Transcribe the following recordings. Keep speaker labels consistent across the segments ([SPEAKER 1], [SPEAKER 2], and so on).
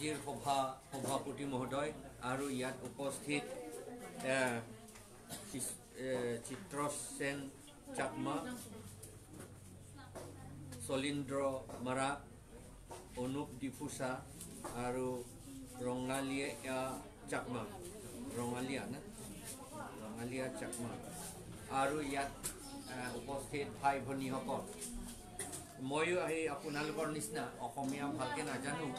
[SPEAKER 1] আজিৰ সভাপতি মহোদয় আৰু ইয়াত উপস্থিত চিত্ৰসেন চাকমা, শলীন্দ্ৰ মাৰাক, অনুপ ডিফুচা আৰু ৰঙালীয়া চাকমা, ৰঙালীয়া না ৰঙালীয়া চাকমা আৰু ইয়াত উপস্থিত ভাই ভনীসকল, ময়ো আহি আপোনালোকৰ নিচিনা অসমীয়া ভালকৈ নাজানো,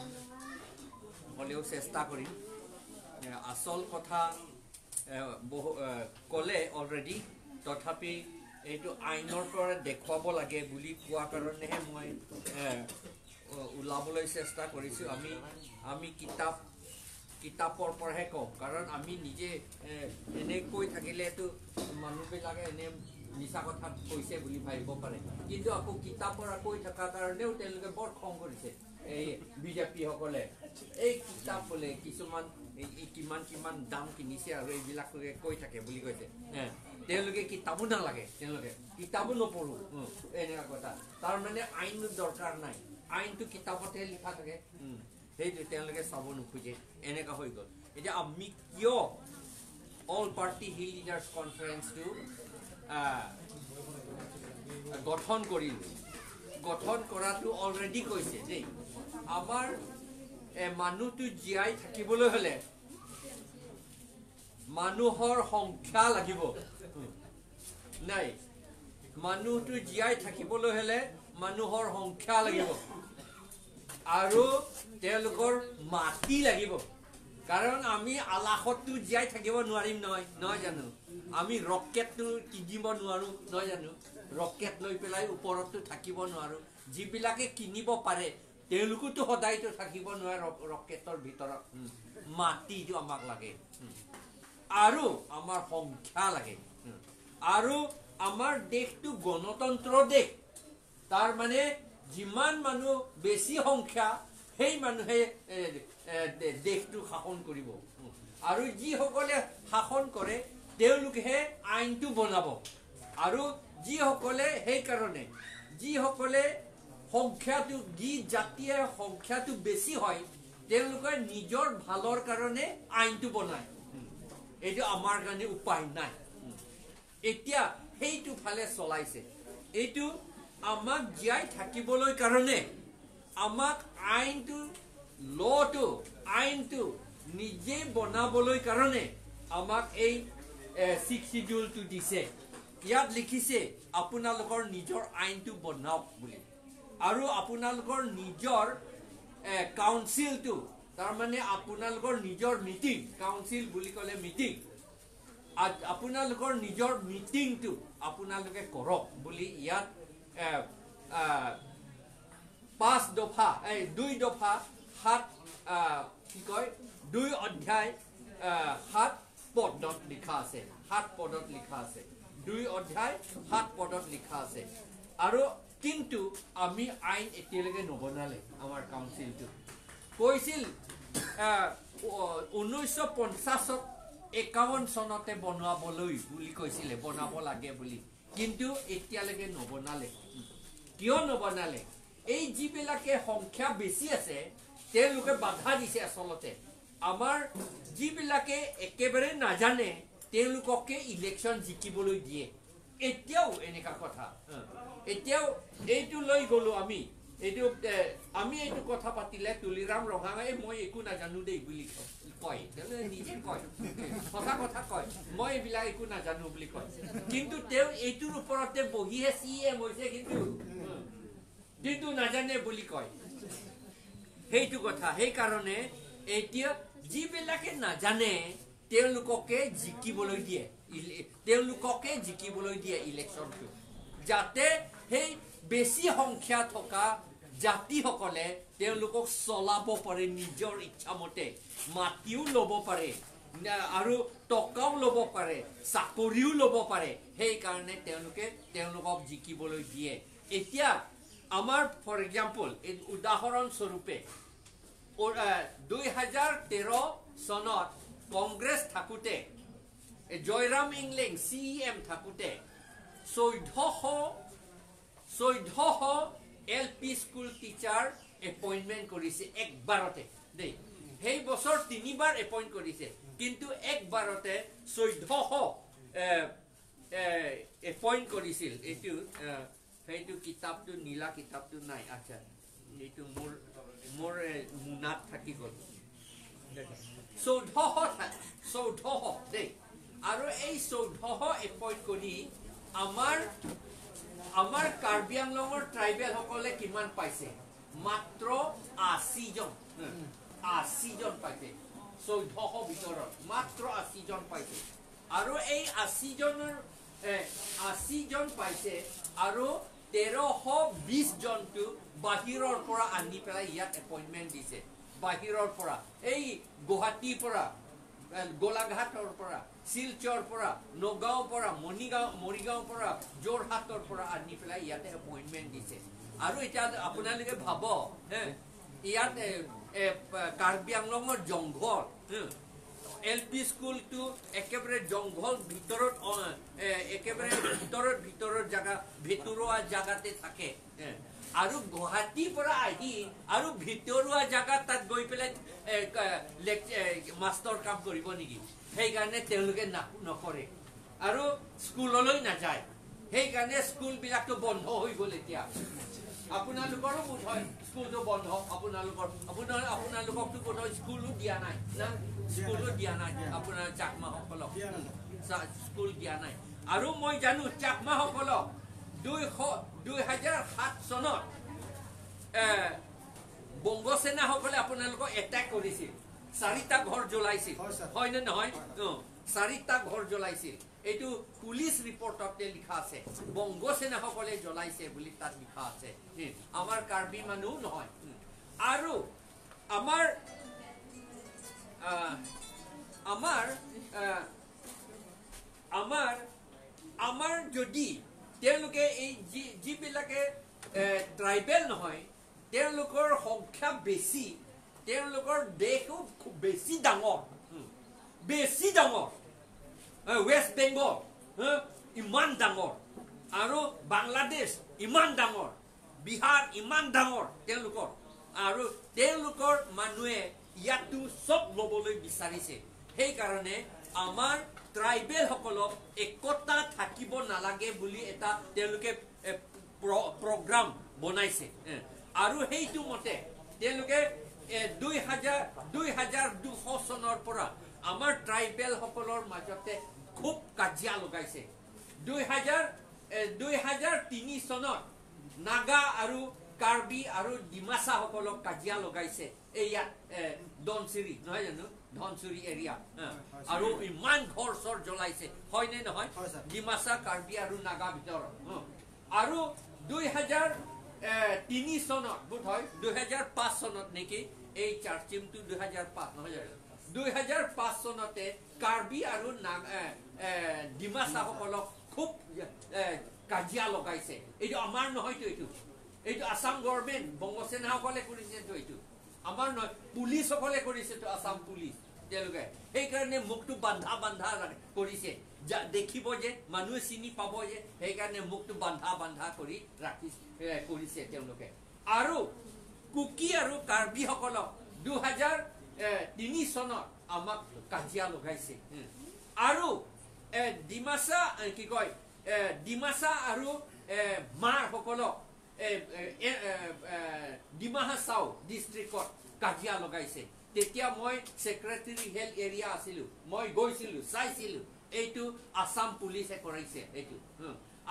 [SPEAKER 1] হ'লেও চেষ্টা কৰিম। আচল কথা বহু ক'লে অলৰেডি, তথাপি এইটো আইনৰ পৰা দেখুৱাব লাগে বুলি কোৱা কাৰণেহে মই ওলাবলৈ চেষ্টা কৰিছোঁ। আমি কিতাপৰ পৰাহে কওঁ, কাৰণ আমি নিজে এনেই কৈ থাকিলেতো মানুহবিলাকে এনে মিছা কথা কৈছে বুলি ভাবিব পাৰে, কিন্তু আকৌ কিতাপৰ কৈ থকাৰ কাৰণেও তেওঁলোকে বৰ খং কৰিছে এই বিজেপিসকলে। এই কিতাপ বোলে কিছুমান কিমান কিমান দাম কিনিছে আৰু এইবিলাক কৈ থাকে বুলি কৈছে। তেওঁলোকে কিতাপো নালাগে, তেওঁলোকে কিতাপো নপঢ়ো, এনেকুৱা কথা। তাৰমানে আইন দৰকাৰ নাই, আইনটো কিতাপতহে লিখা থাকে, সেইটো তেওঁলোকে চাব নোখোজে, এনেকুৱা হৈ গ'ল। এতিয়া আমি কিয় অল পাৰ্টি হিল লিডাৰ্ছ কনফাৰেন্সটো গঠন কৰিলোঁ? গঠন কৰাটো অলৰেডি কৈছে দেই, আমাৰ মানুহটো জীয়াই থাকিবলৈ হ'লে মানুহৰ সংখ্যা লাগিব নাই, মানুহটো জীয়াই থাকিবলৈ হ'লে মানুহৰ সংখ্যা লাগিব আৰু তেওঁলোকৰ মাটি লাগিব। কাৰণ আমি আলাসতটো জীয়াই থাকিব নোৱাৰিম নহয়, নহয় জানো? আমি ৰকেটটো কিনিব নোৱাৰোঁ, নহয় জানো? ৰকেট লৈ পেলাই ওপৰততো থাকিব নোৱাৰোঁ। যিবিলাকে কিনিব পাৰে তেওঁলোকোতো সদায়তো থাকিব নোৱাৰে ৰকেটৰ ভিতৰত। মাটিটো আমাক লাগে আৰু আমাৰ সংখ্যা লাগে আৰু আমাৰ দেশটো গণতন্ত্ৰ দেশ, তাৰ মানে যিমান মানুহ বেছি সংখ্যা সেই মানুহে দেশটো শাসন কৰিব আৰু যিসকলে শাসন কৰে তেওঁলোকেহে আইনটো বনাব। আৰু যিসকলে সেইকাৰণে যিসকলে সংখ্যাটো যি জাতিয়ে সংখ্যাটো বেছি হয় তেওঁলোকে নিজৰ ভালৰ কাৰণে আইনটো বনায়, এইটো আমাৰ কাৰণে উপায় নাই। এতিয়া সেইটো ফালে চলাইছে। এইটো আমাক জীয়াই থাকিবলৈ কাৰণে আমাক আইনটো লটো আইনটো নিজে বনাবলৈ কাৰণে আমাক এই ছিক্স শিডিউলটো দিছে। ইয়াত লিখিছে আপোনালোকৰ নিজৰ আইনটো বনাওক বুলি আৰু আপোনালোকৰ নিজৰ কাউন্সিলটো, তাৰমানে আপোনালোকৰ নিজৰ মিটিং, কাউন্সিল বুলি ক'লে মিটিং, আপোনালোকৰ নিজৰ মিটিংটো আপোনালোকে কৰক বুলি ইয়াত 5 দফা, এই 2 দফা 7 কি কয় 2 অধ্যায় 7 পদত লিখা আছে, 7 পদত লিখা আছে, 2 অধ্যায় 7 পদত লিখা আছে। আৰু কিন্তু আমি আইন এতিয়ালৈকে নবনালে। আমাৰ কাউন্সিলটো কৈছিল 1950ত 51 চনতে বনাবলৈ বুলি কৈছিলে, বনাব লাগে বুলি, কিন্তু এতিয়ালৈকে নবনালে। কিয় নবনালে? এই যিবিলাকে সংখ্যা বেছি আছে তেওঁলোকে বাধা দিছে। আচলতে আমাৰ যিবিলাকে একেবাৰে নাজানে তেওঁলোককে ইলেকশ্যন জিকিবলৈ দিয়ে। এতিয়াও এনেকুৱা কথা, এতিয়াও এইটো লৈ গ'লো আমি, এইটো আমি এইটো কথা পাতিলে তুলিৰাম ৰঙাই মই একো নাজানো দেই বুলি কয়, তেওঁলোকে নিজে কয়, সঁচা কথা কয়, মই এইবিলাক একো নাজানো বুলি কয়। কিন্তু তেওঁ এইটোৰ ওপৰতে বহিহে CM হৈছে, কিন্তু নাজানে বুলি কয়। সেইটো কথা। সেইকাৰণে এতিয়া যিবিলাকে নাজানে তেওঁলোককে জিকিবলৈ দিয়ে, তেওঁলোককে জিকিবলৈ দিয়ে ইলেকশ্যনটো, যাতে সেই বেছি সংখ্যা থকা জাতিসকলে তেওঁলোকক চলাব পাৰে নিজৰ ইচ্ছামতে, মাটিও ল'ব পাৰে আৰু টকাও ল'ব পাৰে, চাকৰিও ল'ব পাৰে। সেইকাৰণে তেওঁলোকে তেওঁলোকক জিকিবলৈ দিয়ে। এতিয়া আমাৰ ফৰ এক্সাম্পল উদাহৰণস্বৰূপে 2013 চনত কংগ্ৰেছ থাকোঁতে জয়ৰাম ইংলেং CEM থাকোঁতে 1400 LP school teacher appointment কৰিছে একবাৰতে দেই। সেই বছৰ 3বাৰ এপইণ্ট কৰিছে, কিন্তু একবাৰতে 1400 এপইণ্ট কৰিছিল। এইটো সেইটো কিতাপটো নীলা কিতাপটো নাই, আচ্ছা এইটো মোৰ মোৰ মোনাত থাকি গ'ল। 1400 দেই। আৰু এই 1400 এপইণ্ট কৰি আমাৰ আমাৰ কাৰ্বি আংলঙৰ ট্ৰাইবেলসকলে কিমান পাইছে? মাত্ৰ 80জন, 80জন পাইছে। 1400 ভিতৰত মাত্ৰ 80জন পাইছে। আৰু এই 80জনৰ 80জন পাইছে আৰু 1320জনটো বাহিৰৰ পৰা আনি পেলাই ইয়াত এপইণ্টমেণ্ট দিছে। বাহিৰৰ পৰা, এই গুৱাহাটীৰ পৰা, গোলাঘাটৰ পৰা, শিলচৰ পৰা, নগাঁৱৰ পৰা, মৰিগাঁৱৰ পৰা, যোৰহাটৰ পৰা আনি পেলাই ইয়াতে এপইণ্টমেণ্ট দিছে। আৰু এতিয়া আপোনালোকে ভাবক, ইয়াত কাৰ্বি আংলঙৰ জংঘল, এল পি স্কুলটো একেবাৰে জংঘল ভিতৰত, একেবাৰে ভিতৰত ভিতৰত জাগা, ভিতৰুৱা জাগাতে থাকে। আৰু গুৱাহাটীৰ পৰা আহি আৰু ভিতৰুৱা জাগাত তাত গৈ পেলাই মাষ্টৰ কাম কৰিব নেকি? সেইকাৰণে তেওঁলোকে নকৰে আৰু স্কুললৈ নাযায়। সেইকাৰণে স্কুলবিলাকতো বন্ধ হৈ গ'ল। এতিয়া আপোনালোকৰো বোধ হয় স্কুলটো বন্ধ, আপোনালোককতো বোধ হয় স্কুলো দিয়া নাই না? স্কুলো দিয়া নাই আপোনাৰ চাকমাসকলক, স্কুল দিয়া নাই। আৰু মই জানো চাকমাসকলক 2007 চনত বংগসেনাসকলে আপোনালোকক এটেক কৰিছিল, 4টা ঘৰ জ্বলাইছিল, হয়নে নহয়? 4টা ঘৰ জ্বলাইছিল। এইটো পুলিচ ৰিপৰ্টতে লিখা আছে, বংগসেনাসকলে জ্বলাইছে বুলি তাত লিখা আছে। আমাৰ কাৰ্বি মানুহ নহয়। আৰু আমাৰ আমাৰ আমাৰ আমাৰ যদি তেওঁলোকে এই যিবিলাকে ট্ৰাইবেল নহয়, তেওঁলোকৰ সংখ্যা বেছি, তেওঁলোকৰ দেশো খুব বেছি ডাঙৰ, বেছি ডাঙৰ। ৱেষ্ট বেংগল ইমান ডাঙৰ, আৰু বাংলাদেশ ইমান ডাঙৰ, বিহাৰ ইমান ডাঙৰ তেওঁলোকৰ। আৰু তেওঁলোকৰ মানুহে ইয়াতো চব ল'বলৈ বিচাৰিছে। সেইকাৰণে আমাৰ ট্ৰাইবেলসকলক একতা থাকিব নালাগে বুলি এটা তেওঁলোকে প্ৰগ্ৰাম বনাইছে। আৰু সেইটো মতে তেওঁলোকে 2200 চনৰ পৰা আমাৰ ট্ৰাইবেলসকলৰ মাজতে খুব কাজিয়া লগাইছে। 2003 চনত নাগা আৰু কাৰ্বি আৰু ডিমাচাসকলক কাজিয়া লগাইছে এই ইয়াত ধনচিৰি, নহয় জানো? ধনচিৰি এৰিয়া। আৰু ইমান ঘৰ চৰ জ্বলাইছে, হয়নে নহয়? ডিমাচা, কাৰ্বি আৰু নাগা ভিতৰত। আৰু 2003 চনত বোধ হয়, 2005 চনত নেকি, এই চাৰ্চিমটো 2005 নহয় জানো? 2005 চনতে কাৰ্বি আৰু ডিমাচাসকলক খুব কাজিয়া লগাইছে। এইটো আমাৰ নহয়তো, এইটো আছাম গভৰ্ণমেণ্ট, বংগসেনাসকলে কৰিছেতো, এইটো আমাৰ নহয়, পুলিচসকলে কৰিছেতো, আছাম পুলিচ তেওঁলোকে। সেইকাৰণে মুখটো বান্ধা বান্ধা কৰিছে, দেখিব যে মানুহে চিনি পাব যে, সেইকাৰণে মুখটো বান্ধা বান্ধা কৰি ৰাখি কৰিছে তেওঁলোকে। আৰু কুকি আৰু কাৰ্বিসকলক 2003 চনত আমাক কাজিয়া লগাইছে। আৰু ডিমাচা কি কয়, ডিমাচা আৰু মাৰসকলক ডিমা হাছাও ডিষ্ট্ৰিক্টত কাজিয়া লগাইছে। তেতিয়া মই ছেক্ৰেটাৰী হেল্থ এৰিয়া আছিলোঁ, মই গৈছিলোঁ, চাইছিলোঁ। এইটো আছাম পুলিচে কৰাইছে। এইটো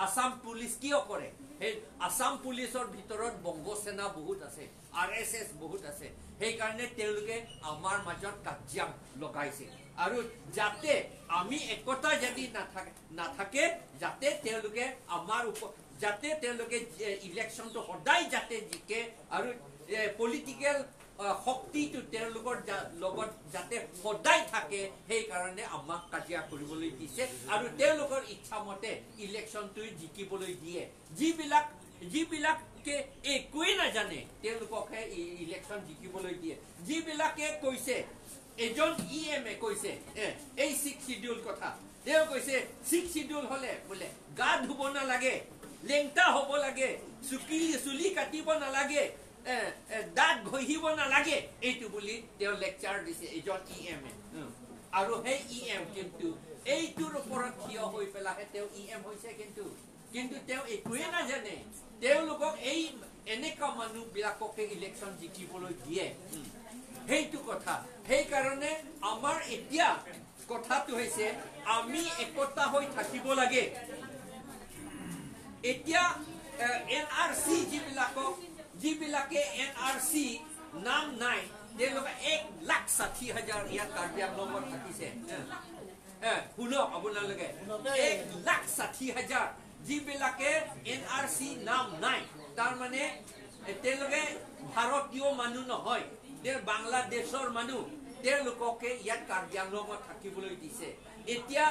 [SPEAKER 1] আছাম পুলিচ কিয় কৰে? সেই আছাম পুলিচৰ ভিতৰত বংগসেনা বহুত আছে, RSS বহুত আছে। সেইকাৰণে তেওঁলোকে আমাৰ মাজত কাজিয়া লগাইছে। আৰু যাতে আমি একতা যদি নাথাকে, যাতে তেওঁলোকে আমাৰ যাতে তেওঁলোকে ইলেকশ্যনটো সদায় যাতে জিকে আৰু পলিটিকেল শক্তিটো তেওঁলোকৰ লগত যাতে সদায় থাকে, সেইকাৰণে আমাক কাজিয়া কৰিবলৈ দিছে। আৰু তেওঁলোকৰ ইচ্ছামতে ইলেকশ্যনটো জিকিবলৈ দিয়ে। যিবিলাকে একোৱেই নাজানে তেওঁলোককহে ইলেকশ্যন জিকিবলৈ দিয়ে। যিবিলাকে কৈছে, এজন EM এ কৈছে এই 6 শিডিউল কথা, তেওঁ কৈছে 6 শিডিউল হলে বোলে গা ধুব নালাগে, লেংটা হ'ব লাগে, চুলি কাটিব নালাগে, দাঁত ঘঁহিব নালাগে এইটো বুলি তেওঁ লেকচাৰ দিছে এজন ই এম এ। আৰু সেই ই এম কিন্তু এইটোৰ ওপৰত থিয় হৈ পেলাইহে তেওঁ ই এম হৈছে, কিন্তু কিন্তু তেওঁ একোৱে নাজানে। তেওঁলোকক এই এনেকুৱা মানুহবিলাককে ইলেকশ্যন জিকিবলৈ দিয়ে, সেইটো কথা। সেইকাৰণে আমাৰ এতিয়া কথাটো হৈছে আমি একতা হৈ থাকিব লাগে। এতিয়া এন আৰ চি যিবিলাকে এন আৰ চি নাম নাই, তেওঁলোকে 1,60,000 ইয়াত কাৰ্বি আংলঙত থাকিছে। শুনক আপোনালোকে, 1,60,000 যিবিলাকে এন আৰ চি নাম নাই, তাৰমানে তেওঁলোকে ভাৰতীয় মানুহ নহয়, তেওঁ বাংলাদেশৰ মানুহ, তেওঁলোককে ইয়াত কাৰ্বি আংলঙত থাকিবলৈ দিছে। এতিয়া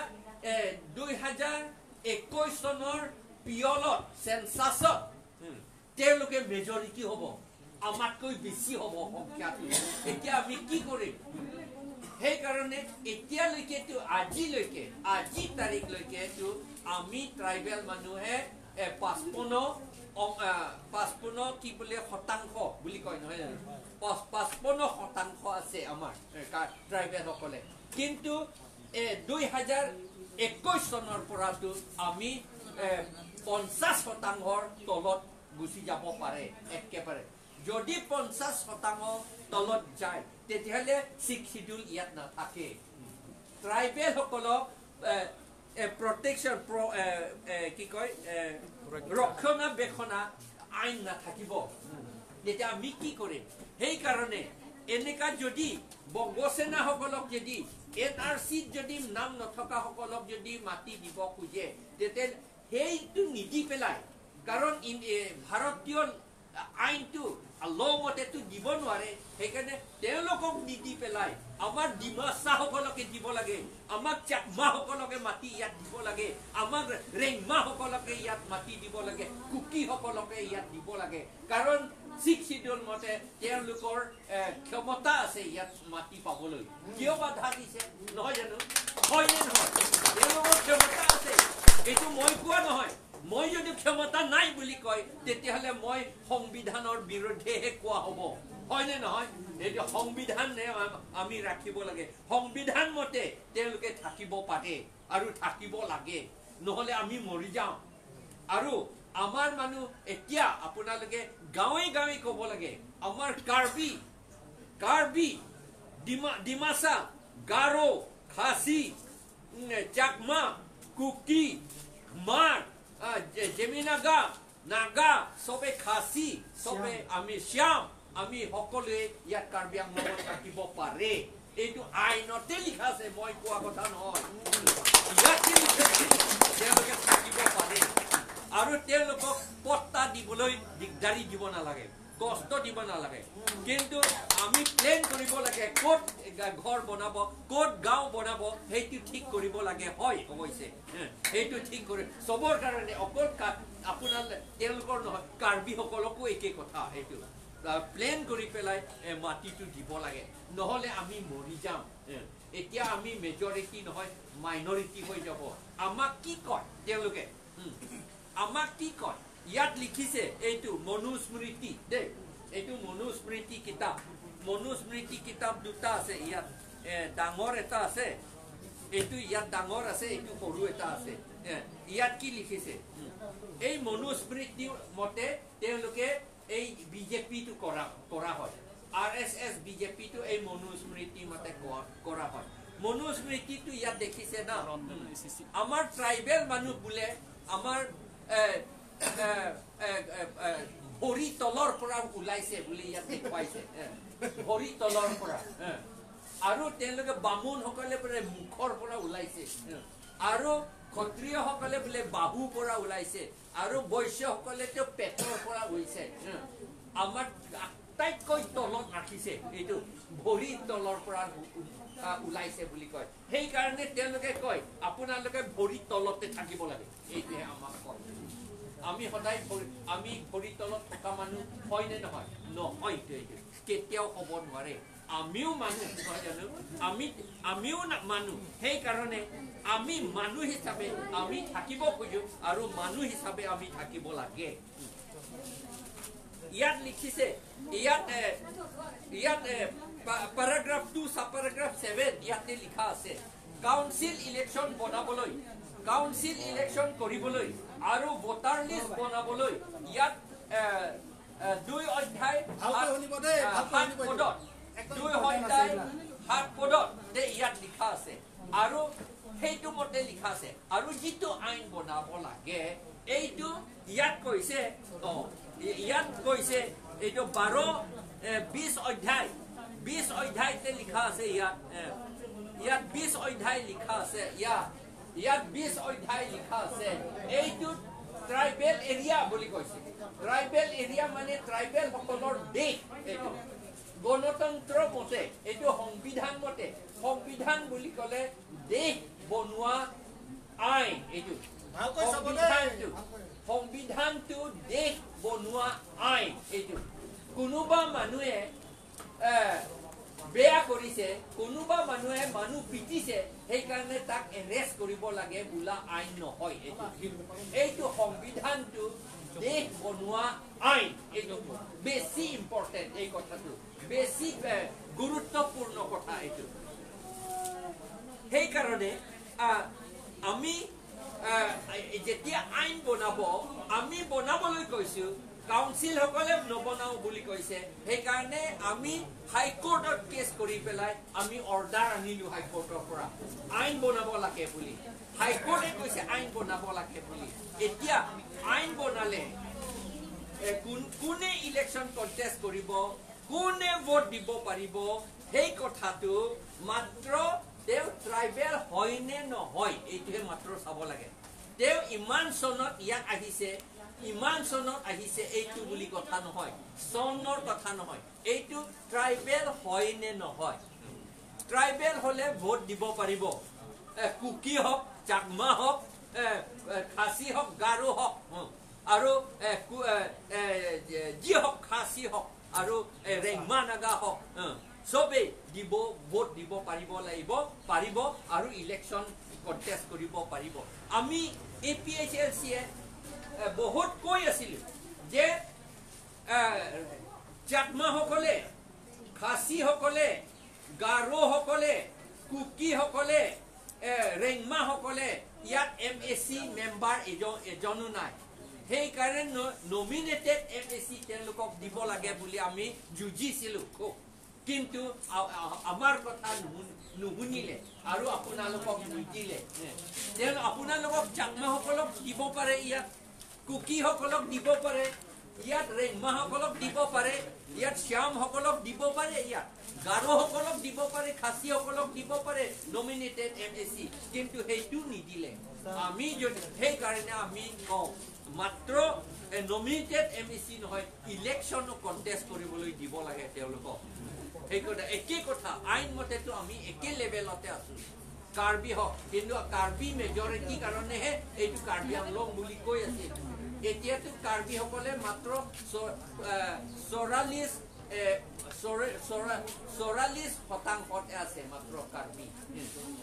[SPEAKER 1] 2021 চনৰ পিয়লত চেঞ্চাছত তেওঁলোকে মেজৰিটি হ'ব, আমাতকৈ বেছি হ'ব সংখ্যাটো। এতিয়া আমি কি কৰিম? সেইকাৰণে এতিয়ালৈকেতো আজিলৈকে আজি তাৰিখলৈকেতো আমি ট্ৰাইবেল মানুহে 55 কি বোলে শতাংশ বুলি কয় নহয় জানো, 55% আছে আমাৰ ট্ৰাইবেলসকলে। কিন্তু 2021 চনৰ পৰাতো আমি 50%ৰ তলত গুচি যাব পাৰে একেবাৰে। যদি 50% তলত যায় তেতিয়াহ'লে ছিক্স শিডিউল ইয়াত নাথাকে। ট্ৰাইবেলসকলক প্ৰটেকশ্যন কি কয় ৰক্ষণাবেক্ষণা আইন নাথাকিব, তেতিয়া আমি কি কৰিম? সেইকাৰণে এনেকা যদি বংগসেনাসকলক যদি এন আৰ চিত যদি নাম নথকাসকলক যদি মাটি দিব খোজে, তেতিয়া সেইটো নিদি পেলাই, কাৰণ ভাৰতীয় আইনটো ল মতেতো দিব নোৱাৰে, সেইকাৰণে তেওঁলোকক নিদি পেলাই আমাৰ ডিমাচাসকলকে দিব লাগে, আমাক চাকমাসকলকে মাটি ইয়াত দিব লাগে, আমাক ৰেংমাসকলকে ইয়াত মাটি দিব লাগে, কুকিসকলকে ইয়াত দিব লাগে। কাৰণ ছিক্স শিডিউল মতে তেওঁলোকৰ ক্ষমতা আছে ইয়াত মাটি পাবলৈ। কিয় বাধা দিছে নহয় জানো? হয়নে নহয়? তেওঁলোকৰ ক্ষমতা আছে, এইটো মই কোৱা নহয়। মই যদি ক্ষমতা নাই বুলি কয় তেতিয়াহ'লে মই সংবিধানৰ বিৰুদ্ধেহে কোৱা হ'ব, হয়নে নহয়? এইটো সংবিধান আমি ৰাখিব লাগে, সংবিধান মতে তেওঁলোকে থাকিব পাৰে আৰু থাকিব লাগে, নহ'লে আমি মৰি যাওঁ। আৰু আমাৰ মানুহ এতিয়া আপোনালোকে গাঁৱে গাঁৱে ক'ব লাগে, আমাৰ কাৰ্বি, কাৰ্বি, ডিমাচা, গাৰো, খাচী, চাকমা, কুকি, মাৰ, জেমিনাগা, নাগা, চবে খাচী, চবে আমি শ্যাম, আমি সকলোৱে ইয়াত কাৰ্বি আংলঙত থাকিব পাৰে। এইটো আইনতে লিখা আছে, মই কোৱা কথা নহয়, ইয়াতে লিখা আছে তেওঁলোকে থাকিব পাৰে। আৰু তেওঁলোকক পট্টা দিবলৈ দিগদাৰি দিব নালাগে, কষ্ট দিব নালাগে। কিন্তু আমি প্লেন কৰিব লাগে ক'ত ঘৰ বনাব, ক'ত গাঁও বনাব, সেইটো ঠিক কৰিব লাগে। হয় অৱশ্যে সেইটো ঠিক কৰি চবৰ কাৰণে, অকল আপোনাৰ তেওঁলোকৰ নহয়, কাৰ্বিসকলকো একে কথা। সেইটো প্লেন কৰি পেলাই মাটিটো দিব লাগে, নহ'লে আমি মৰি যাম। এতিয়া আমি মেজৰিটি নহয়, মাইনৰিটি হৈ যাব। আমাক কি কয় তেওঁলোকে? আমাক কি কয়? ইয়াত লিখিছে এইটো মনুস্মৃতি দেই, এইটো মনুস্মৃতি কিতাপ। মনুস্মৃতি কিতাপ দুটা আছে ইয়াত, ডাঙৰ এটা আছে, এইটো ইয়াত ডাঙৰ আছে, এইটো সৰু এটা আছে। ইয়াত কি লিখিছে? এই মনুস্মৃতি মতে তেওঁলোকে এই বিজেপিটো কৰা হয়, আৰ এছ এছ বিজেপিটো এই মনুস্মৃতি মতে কৰা হয়। মনুস্মৃতিটো ইয়াত দেখিছে না, আমাৰ ট্ৰাইবেল মানুহ বোলে আমাৰ ভৰি তলৰ পৰা ওলাইছে বুলি ইয়াত দেখুৱাইছে, ভৰি তলৰ পৰা। আৰু তেওঁলোকে বামুণসকলে বোলে মুখৰ পৰা ওলাইছে, আৰু ক্ষত্ৰিয়সকলে বোলে বাহুৰ পৰা ওলাইছে, আৰু বৈশ্যসকলে তেওঁ পেটৰ পৰা ওলাইছে। আমাক আটাইতকৈ তলত ৰাখিছে, এইটো ভৰি তলৰ পৰা ওলাইছে বুলি কয়। সেইকাৰণে তেওঁলোকে কয় আপোনালোকে ভৰি তলতে থাকিব লাগে, এইটোহে আমাক কয়। আমি সদায় আমি ভৰি তলত থকা মানুহ হয় নে নহয়? নহয়, এইটো কেতিয়াও হ'ব নোৱাৰে। আমিও মানুহ নহয় জানো? আমিও মানুহ। সেইকাৰণে আমি মানুহ হিচাপে আমি থাকিব খোজো, আৰু মানুহ হিচাপে আমি থাকিব লাগে। ইয়াত লিখিছে, ইয়াত ইয়াত পেৰাগ্ৰাফ 2 সাব পেৰাগ্ৰাফ 7 ইয়াতে লিখা আছে, কাউন্সিল ইলেকশ্যন বনাবলৈ, কাউন্সিল ইলেকশ্যন কৰিবলৈ আৰু ভোটাৰ লিষ্ট বনাবলৈ ইয়াত 2 অধ্যায় 7 পদত, 2 অধ্যায় 7 পদত ইয়াত লিখা আছে আৰু সেইটো মতে লিখা আছে। আৰু যিটো আইন বনাব লাগে এইটো ইয়াত কৈছে, ইয়াত কৈছে এইটো 12 20 অধ্যায়, 20 অধ্যায়তে লিখা আছে। ইয়াত ইয়াত 20 অধ্যায় লিখা আছে, ইয়াত 20 অধ্যায় লিখা আছে। এইটো ট্ৰাইবেল এৰিয়া বুলি কৈছে। ট্ৰাইবেল এৰিয়া মানে ট্ৰাইবেল সকলৰ দেশ। এইটো গণতন্ত্ৰ মতে, এইটো সংবিধান মতে, সংবিধান বুলি ক'লে দেশ বনোৱা আইন। এইটো সংবিধানটো দেশ বনোৱা আইন। এইটো কোনোবা মানুহে বেয়া কৰিছে, কোনোবা মানুহে মানুহ পিটিছে, সেইকাৰণে তাক এৰেষ্ট কৰিব লাগে বোলা আইন নহয়। এইটো এইটো সংবিধানটো দেশ বনোৱা আইন। এইটো বেছি ইম্পৰ্টেণ্ট, এই কথাটো বেছি গুৰুত্বপূৰ্ণ কথা এইটো। সেইকাৰণে আমি যেতিয়া আইন বনাব, আমি বনাবলৈ কৈছো, কাউন্সিলসকলে নবনাও বুলি কৈছে, সেইকাৰণে আমি হাইকোৰ্টত কেছ কৰি পেলাই আমি অৰ্ডাৰ আনিলো হাইকোৰ্টৰ পৰা আইন বনাব লাগে বুলি। হাইকোৰ্টে কৈছে আইন বনাব লাগে বুলি। এতিয়া আইন বনালে কোনে ইলেকশ্যন কণ্টেষ্ট কৰিব, কোনে ভোট দিব পাৰিব, সেই কথাটো মাত্ৰ তেওঁ ট্ৰাইবেল হয় নে নহয় এইটোহে মাত্ৰ চাব লাগে। তেওঁ ইমান চনত ইয়াত আহিছে, ইমান চনত আহিছে এইটো বুলি কথা নহয়, চনৰ কথা নহয়, এইটো ট্ৰাইবেল হয় নে নহয়। ট্ৰাইবেল হলে ভোট দিব পাৰিব, কুকি হওক, চাকমা হওক, খাচী হওক, গাৰো হওক, আৰু যি হওক, খাচী হওক আৰু ৰেংমা নাগা হওক, চবেই দিব, ভোট দিব পাৰিব লাগিব, পাৰিব আৰু ইলেকশ্যন কণ্টেষ্ট কৰিব পাৰিব। আমি APHLC-এ বহুত কৈ আছিলো যে চাকমাসকলে, খাচীসকলে, গাৰোসকলে, কুকিসকলে, ৰেংমাসকলে ইয়াত MAC member এজনো নাই, সেইকাৰণে নমিনেটেড MAC তেওঁলোকক দিব লাগে বুলি আমি যুঁজিছিলো খুব। কিন্তু আমাৰ কথা নুশুনিলে আৰু আপোনালোকক নিদিলে। তেওঁ আপোনালোকক চাকমাসকলক দিব পাৰে, ইয়াত কুকিসকলক দিব পাৰে, ইয়াত ৰেংমাসকলক দিব পাৰে, ইয়াত শ্যামসকলক দিব পাৰে, ইয়াত গাৰোসকলক দিব পাৰে, খাচীসকলক দিব পাৰে নমিনেটেড MAC, কিন্তু সেইটো নিদিলে। আমি যদি সেইকাৰণে আমি কওঁ মাত্ৰ নমিনেটেড MAC নহয়, ইলেকশ্যনো কণ্টেষ্ট কৰিবলৈ দিব লাগে তেওঁলোকক। সেই কথা একে কথা, আইন মতেতো আমি একে লেভেলতে আছো, কাৰ্বি হওক, কিন্তু কাৰ্বি মেজৰিটি কাৰণেহে এইটো কাৰ্বি আংলং বুলি কৈ আছিল। এতিয়াতো কাৰ্বিসকলে মাত্ৰ 44% আছে মাত্ৰ কাৰ্বি,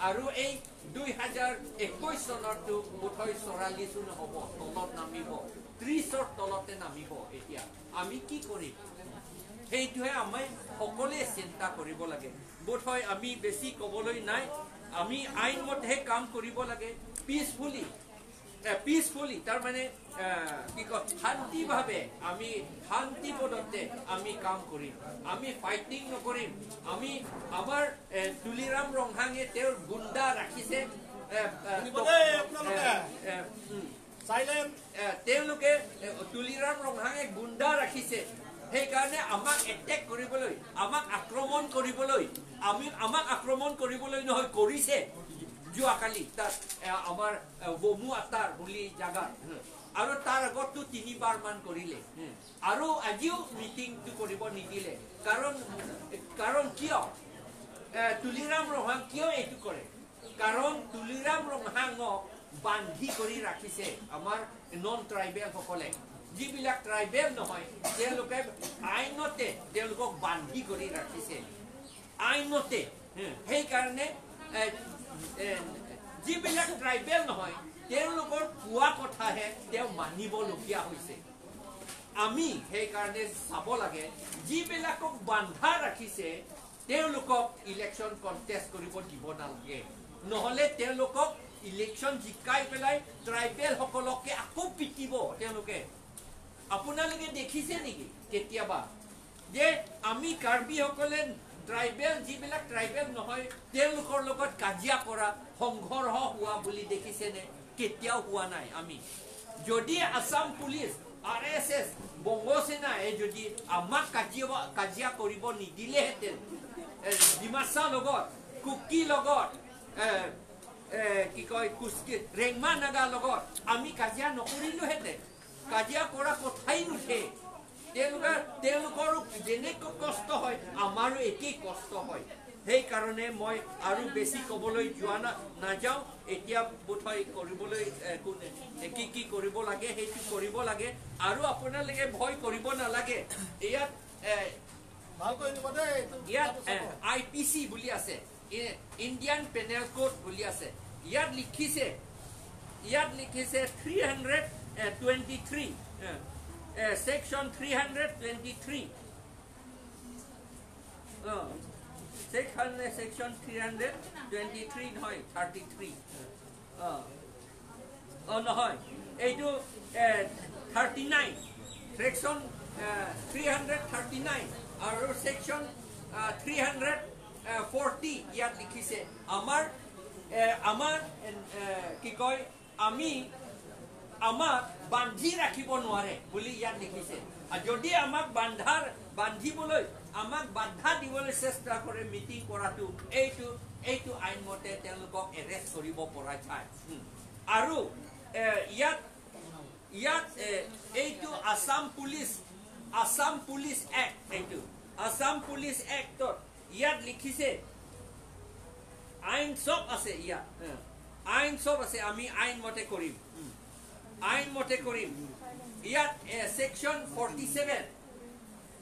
[SPEAKER 1] আৰু এই 2021 চনততো বোধহয় 44 নহ'ব, তলত নামিব, 30ৰ তলতে নামিব। এতিয়া আমি কি কৰিম সেইটোহে আমি সকলোৱে চিন্তা কৰিব লাগে। বোধহয় আমি বেছি ক'বলৈ নাই, আমি আইনমতেহে কাম কৰিব লাগে, পিচফুলি, পিচফুলি, তাৰমানে কি কয়, শান্তিভাৱে আমি শান্তিপদতে আমি কাম কৰিম, আমি ফাইটিং নকৰিম। আমি আমাৰ তুলিৰাম ৰংহাঙে তেওঁৰ গুণ্ডা ৰাখিছে, তেওঁলোকে তুলিৰাম ৰংহাঙে গুণ্ডা ৰাখিছে, সেইকাৰণে আমাক এটেক কৰিবলৈ, আমাক আক্ৰমণ কৰিবলৈ, আমি আমাক আক্ৰমণ কৰিবলৈ নহয়, কৰিছে যোৱাকালি তাত আমাৰ বমু আতাৰ বুলি জাগাত, আৰু তাৰ আগততো 3বাৰ মান কৰিলে, আৰু আজিও মিটিংটো কৰিব নিদিলে। কাৰণ কাৰণ কিয় তুলিৰাম ৰংহাং কিয় এইটো কৰে? কাৰণ তুলিৰাম ৰংহাঙক বান্ধি কৰি ৰাখিছে আমাৰ নন ট্ৰাইবেলসকলে, যিবিলাক ট্ৰাইবেল নহয় তেওঁলোকে আইনতে তেওঁলোকক বান্ধি কৰি ৰাখিছে আইনতে। সেইকাৰণে যিবিলাক ট্ৰাইবেল নহয় তেওঁলোকৰ কোৱা কথাহে তেওঁ মানিবলগীয়া হৈছে। আমি সেইকাৰণে চাব লাগে, যিবিলাকক বান্ধা ৰাখিছে তেওঁলোকক ইলেকশ্যন কণ্টেষ্ট কৰিব দিব নালাগে, নহ'লে তেওঁলোকক ইলেকশ্যন জিকাই পেলাই ট্ৰাইবেলসকলকে আকৌ পিটিব তেওঁলোকে। আপোনালোকে দেখিছে নেকি কেতিয়াবা যে আমি কাৰ্বিসকলে ট্ৰাইবেল, যিবিলাক ট্ৰাইবেল নহয় তেওঁলোকৰ লগত কাজিয়া কৰা, সংঘৰ্ষ হোৱা বুলি দেখিছেনে? কেতিয়াও হোৱা নাই। আমি যদি আছাম পুলিচ, RSS, বংগসেনাই যদি আমাক কাজিয়া কৰিব নিদিলেহেঁতেন, ডিমাচা লগত, কুকি লগত, কি কয় কুচকি ৰেংমা নাগা লগত আমি কাজিয়া নকৰিলোহেঁতেন। কাজিয়া কৰা কথাই নুঠে। তেওঁলোকৰো যেনেকৈ কষ্ট হয় আমাৰো একেই কষ্ট হয়। সেইকাৰণে মই আৰু বেছি ক'বলৈ যোৱা নাযাওঁ। এতিয়া বোধহয় কৰিবলৈ কি কি কৰিব লাগে সেইটো কৰিব লাগে, আৰু আপোনালোকে ভয় কৰিব নালাগে। ইয়াত ইয়াত IPC বুলি আছে, ইণ্ডিয়ান পেনেল কোড বুলি আছে। ইয়াত লিখিছে 323, section 323, section 323 নহয় 33, নহয় এইটো 39, ছেকশ্যন 339 আৰু ছেকশ্যন 340 ইয়াত লিখিছে। আমাৰ আমাৰ কি কয় আমি আমাক বান্ধি ৰাখিব নোৱাৰে বুলি ইয়াত লিখিছে। যদি আমাক বান্ধিবলৈ, আমাক বাধা দিবলৈ চেষ্টা কৰে মিটিং কৰাটো, এইটো আইনমতে তেওঁলোকক এৰেষ্ট কৰিব পৰা যায়। আৰু ইয়াত ইয়াত এইটো আছাম পুলিচ এক্ট, এইটো আছাম পুলিচ এক্টত ইয়াত লিখিছে, আইন চব আছে ইয়াত, আইন চব আছে, আমি আইনমতে কৰিম, আইনমতে কৰিম। ইয়াত section 47,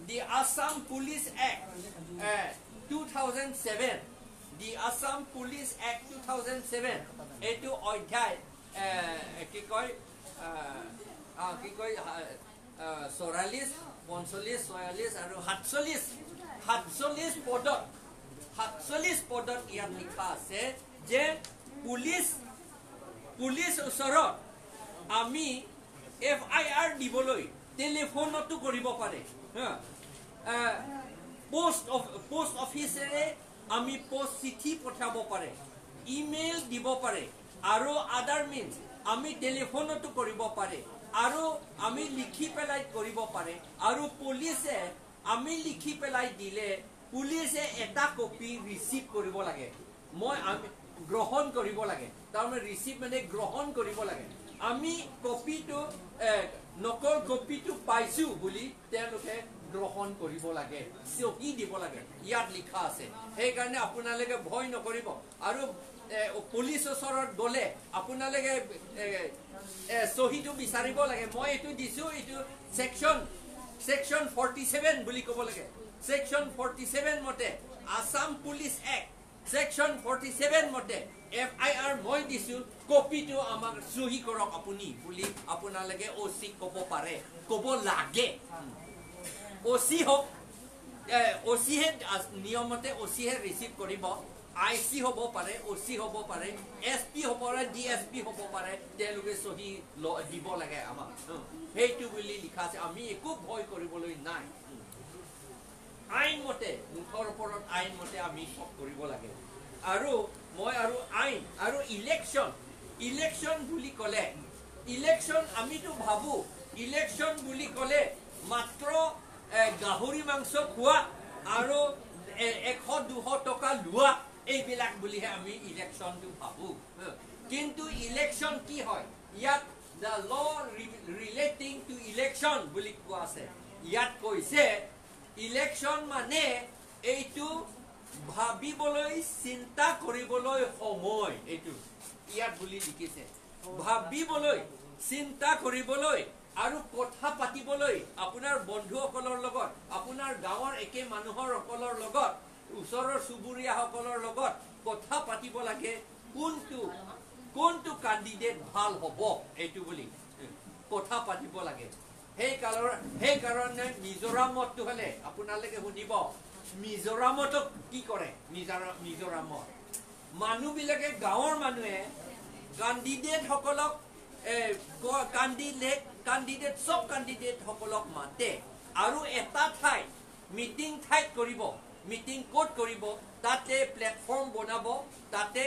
[SPEAKER 1] the Assam Police Act 2007, the Assam Police Act 2007, এইটো অধ্যায় কি কয় কি কয় 44, 45, 46 আৰু 47 পদত, 47 পদত ইয়াত লিখা আছে যে পুলিচ ওচৰত আমি FIR দিবলৈ টেলিফোনতো কৰিব পাৰে, পোষ্ট অফিচেৰে আমি পোষ্ট চিঠি পঠাব পাৰে, ইমেইল দিব পাৰে, আৰু আদাৰ মিনছ আমি টেলিফোনতো কৰিব পাৰে, আৰু আমি লিখি পেলাই কৰিব পাৰে। আৰু পুলিচে আমি লিখি পেলাই দিলে পুলিচে এটা কপি ৰিচিভ কৰিব লাগে, আমি গ্ৰহণ কৰিব লাগে, তাৰমানে ৰিচিভ মানে গ্ৰহণ কৰিব লাগে। আমি কপিটো নকল কপিটো পাইছো বুলি তেওঁলোকে গ্ৰহণ কৰিব লাগে, চকী দিব লাগে, ইয়াত লিখা আছে। সেইকাৰণে আপোনালোকে ভয় নকৰিব। আৰু পুলিচ ওচৰত গ'লে আপোনালোকে চহীটো বিচাৰিব লাগে, মই এইটো দিছো, এইটো ছেকশ্যন 47 বুলি ক'ব লাগে। ছেকশ্যন 47 মতে আছাম পুলিচ এক্ট ছেকশ্যন 47 মতে FIR মই দিছো, কপিটো আমাক চহী কৰক আপুনি বুলি আপোনালোকে OC ক'ব পাৰে, ক'ব লাগে। OC হওক, OCহে নিয়মতে OCহে ৰিচিভ কৰিব, IC হ'ব পাৰে, OC হ'ব পাৰে, SP হ'ব পাৰে, DSP হ'ব পাৰে, তেওঁলোকে চহী দিব লাগে আমাক, সেইটো বুলি লিখা আছে। আমি একো ভয় কৰিবলৈ নাই, আইনমতে, মুঠৰ ওপৰত আইনমতে আমি চব কৰিব লাগে। আৰু মই আৰু আইন আৰু ইলেকশ্যন বুলি ক'লে, ইলেকশ্যন আমিতো ভাবোঁ ইলেকশ্যন বুলি ক'লে মাত্ৰ গাহৰি মাংস খোৱা আৰু 100-200 টকা লোৱা এইবিলাক বুলিহে আমি ইলেকশ্যনটো ভাবোঁ। কিন্তু ইলেকশ্যন কি হয়, ইয়াত the law relating to election বুলি কোৱা আছে। ইয়াত কৈছে ইলেকশ্যন মানে এইটো ভাবিবলৈ, চিন্তা কৰিবলৈ সময়, এইটো ইয়াত বুলি লিখিছে। ভাবিবলৈ, চিন্তা কৰিবলৈ আৰু কথা পাতিবলৈ আপোনাৰ বন্ধুসকলৰ লগত, আপোনাৰ গাঁৱৰ একে মানুহৰ সকলৰ লগত, ওচৰৰ চুবুৰীয়াসকলৰ লগত কথা পাতিব লাগে, কোনটো কেণ্ডিডেট ভাল হ'ব এইটো বুলি কথা পাতিব লাগে। সেইকাৰণে মিজোৰামতো হ'লে আপোনালোকে শুনিব, মিজোৰামতো কি কৰে, মিজোৰামত মানুহবিলাকে, গাঁৱৰ মানুহে কেণ্ডিডেটসকলক, চব কেণ্ডিডেটসকলক মাতে আৰু এটা ঠাইত মিটিং ঠাইত কৰিব। মিটিং ক'ত কৰিব? তাতে প্লেটফৰ্ম বনাব, তাতে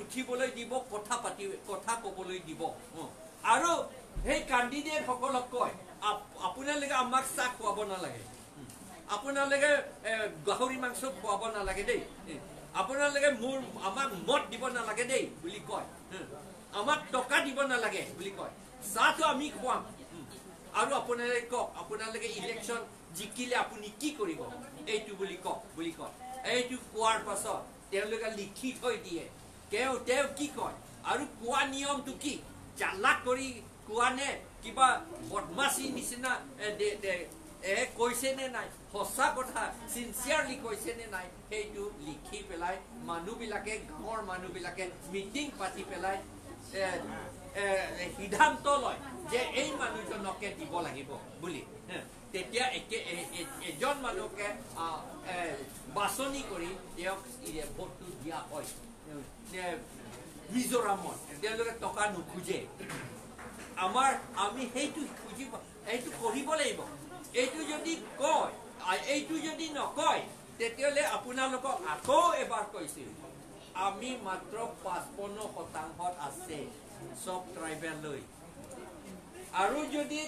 [SPEAKER 1] উঠিবলৈ দিব, কথা ক'বলৈ দিব। আৰু সেই কেণ্ডিডেটসকলক কয়, আপোনালোকে আমাক চাহ খুৱাব নালাগে, আপোনালোকে গাহৰি মাংস খুৱাব নালাগে দেই, আপোনালোকে আমাক মত দিব নালাগে দেই বুলি কয়, আমাক টকা দিব নালাগে বুলি কয়, চাহটো আমি খুৱাম। আৰু আপোনালোকে কওক, আপোনালোকে ইলেকশ্যন জিকিলে আপুনি কি কৰিব এইটো বুলি কওক বুলি কয়। এইটো কোৱাৰ পাছত তেওঁলোকে লিখি থৈ দিয়ে তেওঁ কি কয় আৰু কোৱা নিয়মটো কি, চালাক কৰি কোৱা নে কিবা বদমাচি নিচিনা কৈছে নে নাই, সঁচা কথা চিনচিয়াৰলি কৈছে নে নাই, সেইটো লিখি পেলাই মানুহবিলাকে, গাঁৱৰ মানুহবিলাকে মিটিং পাতি পেলাই সিদ্ধান্ত লয় যে এই মানুহজনকে দিব লাগিব বুলি। তেতিয়া এজন মানুহকে বাছনি কৰি তেওঁক ভোটটো দিয়া হয়। মিজোৰামত তেওঁলোকে টকা নোখোজে। আমি সেইটো খুজিব, এইটো কৰিব লাগিব। এইটো যদি কয়, এইটো যদি নকয়, তেতিয়াহ'লে আপোনালোকক আকৌ এবাৰ কৈছিল, আমি মাত্ৰ 55% আছে চব ট্ৰাইবেল লৈ, আৰু যদি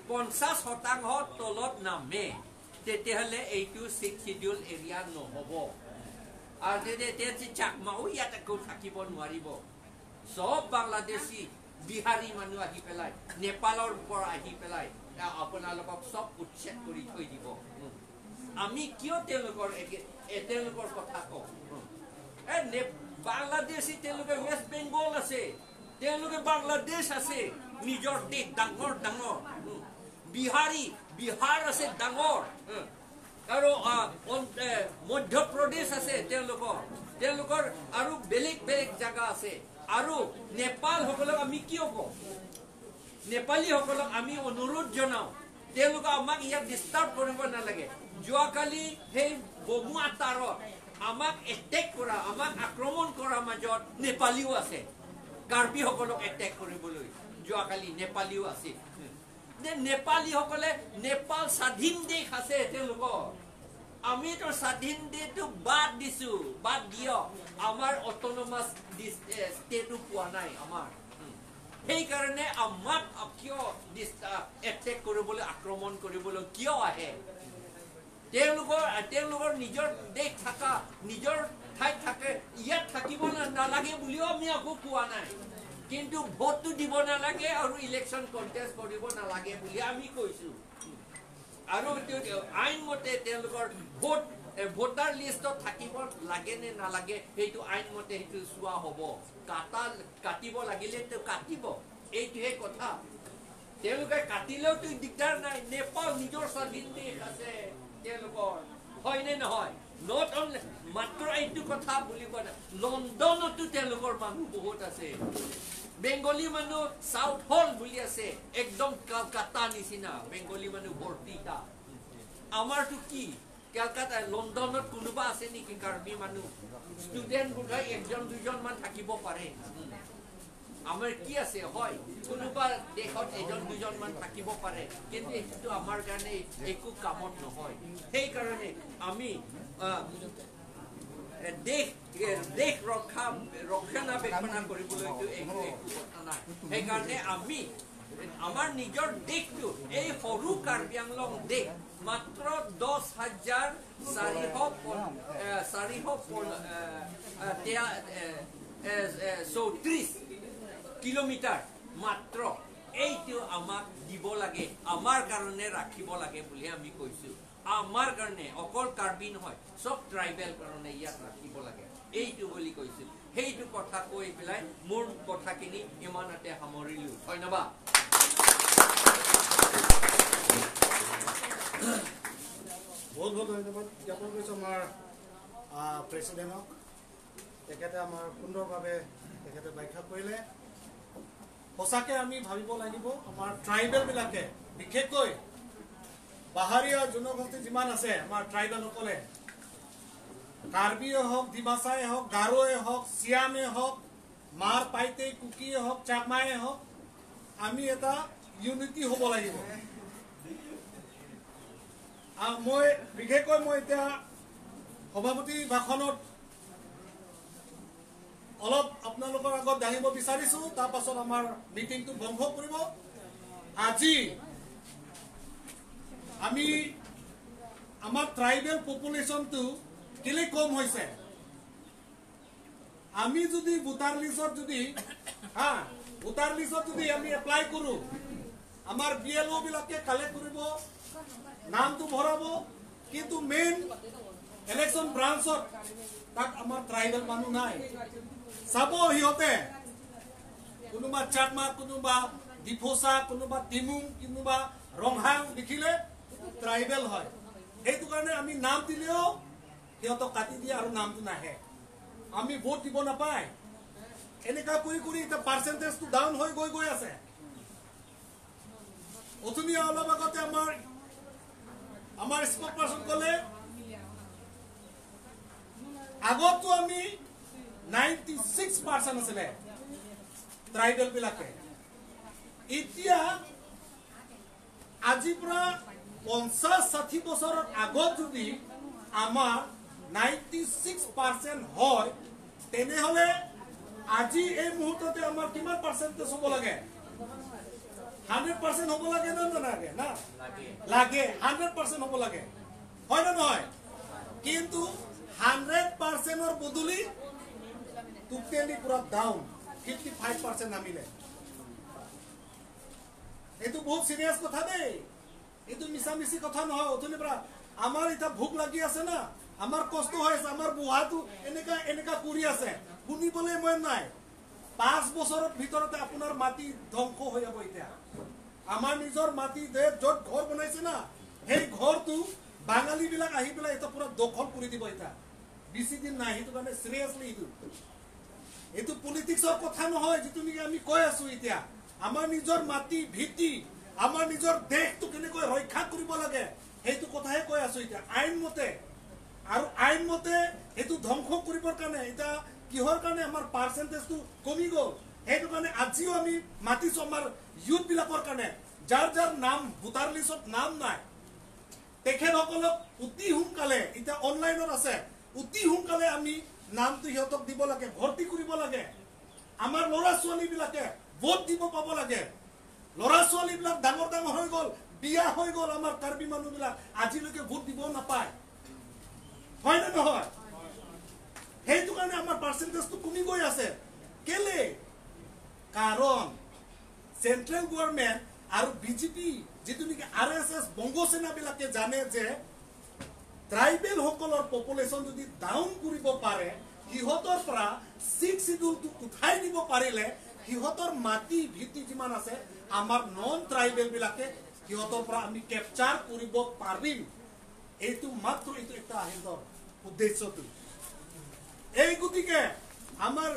[SPEAKER 1] 50% তলত নামে তেতিয়াহ'লে এইটো ছিক্স চিডিউল এৰিয়া নহ'ব। আৰু তেতিয়া চাকমাও ইয়াত একো থাকিব নোৱাৰিব। চব বাংলাদেশী বিহাৰী মানুহ আহি পেলাই, নেপালৰ পৰা আহি পেলাই আপোনালোকক চব উচ্ছেদ কৰি থৈ দিব। আমি কিয় তেওঁলোকৰ কথা কওঁ? বাংলাদেশী তেওঁলোকে ৱেষ্ট বেংগল আছে, তেওঁলোকে বাংলাদেশ আছে, নিজৰ দেশ ডাঙৰ ডাঙৰ। বিহাৰী বিহাৰ আছে ডাঙৰ, আৰু মধ্যপ্ৰদেশ আছে তেওঁলোকৰ, আৰু বেলেগ বেলেগ জাগা আছে। আৰু নেপালসকলক আমি কিয় কওঁ, নেপালীসকলক আমি অনুৰোধ জনাওঁ, তেওঁলোকে আমাক ইয়াত ডিষ্টাৰ্ব কৰিব নালাগে। যোৱাকালি সেই বমুৱা তাৰত আমাক এটেক কৰা, আমাক আক্ৰমণ কৰাৰ মাজত নেপালীও আছে, কাৰ্বিসকলক এটেক কৰিবলৈ যোৱাকালি নেপালীও আছিল। নেপালীসকলে, নেপাল স্বাধীন দেশ আছে তেওঁলোকৰ, আমিতো স্বাধীন দেশটো বাদ দিছো, বাদ দিয়ক, আমাৰ অট'নমাছ ষ্টেটো পোৱা নাই আমাৰ, সেইকাৰণে আমাক কিয় এটেক কৰিবলৈ, আক্ৰমণ কৰিবলৈ কিয় আহে? তেওঁলোকৰ নিজৰ দেশ থকা, নিজৰ ঠাইত থাকে, ইয়াত থাকিব নালাগে বুলিও আমি আকৌ কোৱা নাই, কিন্তু ভোটটো দিব নালাগে আৰু ইলেকশ্যন কণ্টেষ্ট কৰিব নালাগে বুলি আমি কৈছো। আৰু আইনমতে তেওঁলোকৰ ভোটাৰ লিষ্টত থাকিব লাগে নে নালাগে সেইটো আইনমতে সেইটো চোৱা হ'ব। কাটিব লাগিলে তেওঁ কাটিব, এইটোহে কথা। তেওঁলোকে কাটিলেওতো দিগদাৰ নাই, নেপাল নিজৰ স্বাধীন দেশ আছে তেওঁলোকৰ, হয়নে নহয়? Not only মাত্ৰ এইটো কথা বুলি কোৱা নাই, লণ্ডনতো তেওঁলোকৰ মানুহ বহুত আছে, বেংগলী মানুহ চাউথ হল বুলি আছে, একদম কাটা নিচিনা বেংগলী মানুহ ভৰ্তি তাত। আমাৰতো কি কেলকাতা লণ্ডনত কোনোবা আছে নেকি কাৰ্বি মানুহ? ষ্টুডেণ্ট বোধহয় একজন দুজনমান থাকিব পাৰে। আমাৰ কি আছে, হয় কোনোবা দেশত এজন দুজনমান থাকিব পাৰে, কিন্তু সেইটো আমাৰ কাৰণে একো কামত নহয়। সেইকাৰণে আমি দেশ ৰক্ষণাবেক্ষণ কৰিবলৈতো একো কথা নাই। সেইকাৰণে আমি আমাৰ নিজৰ দেশটো, এই সৰু কাৰ্বি আংলং দেশ মাত্ৰ 10,434 কিলোমিটাৰ মাত্ৰ, এইটো আমাক দিব লাগে, আমাৰ কাৰণে ৰাখিব লাগে বুলি আমি কৈছো। আমাৰ কাৰণে অকল কাৰ্বি নহয়, চব ট্ৰাইবেল কাৰণে ইয়াত ৰাখিব লাগে, এইটো বুলি কৈছো। সেইটো কথা কৈ পেলাই মোৰ কথাখিনি ইমানতে সামৰিলো। ধন্যবাদ।
[SPEAKER 2] বহুত বহুত ধন্যবাদ জ্ঞাপন কৰিছোঁ আমাৰ প্ৰেচিডেণ্টক। তেখেতে আমাৰ সুন্দৰভাৱে তেখেতে ব্যাখ্যা কৰিলে। সঁচাকৈ আমি ভাবিব লাগিব, আমাৰ ট্ৰাইবেলবিলাকে বিশেষকৈ পাহাৰীয়া জনগোষ্ঠী যিমান আছে আমাৰ ট্ৰাইবেলসকলে, কাৰ্বিয়ে হওক, ডিমাচাই হওক, গাৰোৱে হওক, চিয়ামে হওক, মাৰ পাইতে কুকিয়ে হওক, চাকমায়ে হওক, আমি এটা ইউনিটি হ'ব লাগিব। মই বিশেষকৈ মই এতিয়া সভাপতি ভাষণত অলপ আপোনালোকৰ আগত দাঙিব বিচাৰিছোঁ, তাৰপাছত আমাৰ মিটিংটো বন্ধ কৰিব। আজি আমি আমাৰ ট্ৰাইবেল পপুলেশ্যনটো কেলে কম হৈছে, আমি যদি ভোটাৰ লিষ্টত যদি ভোটাৰ লিষ্টত যদি আমি এপ্লাই কৰোঁ, আমাৰ বি এল অ' বিলাকে কালেক্ট কৰিব, নামটো ভৰাব, কিন্তু মেইন ইলেকশ্যন ব্ৰাঞ্চত তাক আমাৰ ট্ৰাইবেল মানুহ নাই। চাব সিহঁতে কোনোবা চাকমা, কোনোবা ডিফোচা, কোনোবা তিমুং, কোনোবা ৰংহাং দেখিলে ট্ৰাইবেল হয়। সেইটো কাৰণে আমি নাম দিলেও সিহঁতক কাটি দিয়ে আৰু নামটো নাহে, আমি ভোট দিব নাপায়। এনেকুৱা কৰি কৰি এতিয়া পাৰ্চেণ্টেজটো ডাউন হৈ গৈ গৈ আছে। অথনি অলপ আগতে আমাৰ স্পক পাৰ্চন ক'লে, আগতো আমি 96% আছিলে ট্ৰাইবেল বিলাকে, এতিয়া আজিৰ পৰা 50-60 বছৰৰ আগত যদি আমাৰ 96% হয়, তেনেহ'লে আজি এই মুহূৰ্ততে আমাৰ কিমান পাৰ্চেণ্টেজ হ'ব লাগে? 100% হ'ব লাগে নে নালাগে? না লাগে, 100% হ'ব লাগে, হয় নে নহয়? কিন্তু 100%ৰ বদলি টোটেলি পুৰা ডাউন 55% নামিলে। এইটো বহুত চিৰিয়াছ কথা দেই, এইটো মিছামিছি কথা নহয়। অথনিৰ পৰা আমাৰ এতিয়া ভোক লাগি আছে না, আমাৰ কষ্ট হৈ আছে, আমাৰ বুঢ়াটো এনেকা এনেকা কৰি আছে, শুনিবলৈ মন নাই। 5 বছৰৰ ভিতৰতে আপোনাৰ মাটি ধ্বংস হৈ যাব। এতিয়া আমাৰ নিজৰ মাটি য'ত ঘৰ বনাইছে না, সেই ঘৰটো বাঙালীবিলাক আহি পেলাই এতিয়া পুৰা দখল কৰি দিব। এতিয়া বেছি দিন নাই। সেইটো কাৰণে চিৰিয়াছলি এইটো পলিটিক্সৰ কথা নহয়, যিটো নেকি আমি কৈ আছো। এতিয়া আমাৰ নিজৰ মাটি ভেটি, আমাৰ নিজৰ দেশটো কেনেকৈ ৰক্ষা কৰিব লাগে সেইটো কথাহে কৈ আছো। এতিয়া আইনমতে আৰু আইনমতে সেইটো ধ্বংস কৰিবৰ কাৰণে এতিয়া কিহৰ কাৰণে আমাৰ পাৰ্চেণ্টেজটো কমি গ'ল, সেইটো কাৰণে আজিও আমি মাতিছো আমাৰ ইউথবিলাকৰ কাৰণে, যাৰ যাৰ নাম ভোটাৰ লিষ্টত নাম নাই তেখেতসকলক অতি সোনকালে, এতিয়া অনলাইনত আছে, অতি সোনকালে আমি নামটো সিহঁতক দিব লাগে, ভৰ্তি কৰিব লাগে। আমাৰ ল'ৰা ছোৱালীবিলাকে ভোট দিব পাব লাগে। ল'ৰা ছোৱালীবিলাক ডাঙৰ ডাঙৰ হৈ গ'ল, বিয়া হৈ গ'ল, আমাৰ কাৰ্বি মানুহবিলাক আজিলৈকে ভোট দিব নাপায়, হয় নে নহয়? সেইটো কাৰণে আমাৰ পাৰ্চেণ্টেজটো কমি গৈ আছে। কেলে? কাৰণ চেণ্ট্ৰেল গভৰ্ণমেণ্ট আৰু বিজেপি যিটো নেকি RSS বংগসেনাবিলাকে জানে যে ট্ৰাইবেলসকলৰ পপুলেশ্যন যদি ডাউন কৰিব পাৰে, সিহঁতৰ পৰা 6 চিডিউলটো উঠাই দিব পাৰিলে সিহঁতৰ মাটি ভেটি যিমান আছে আমাৰ নন ট্ৰাইবেলবিলাকে সিহঁতৰ পৰা আমি কেপচাৰ কৰিব পাৰিম। এইটো মাত্ৰ এইটো এটা সিহঁতৰ উদ্দেশ্যটো। এই গতিকে আমাৰ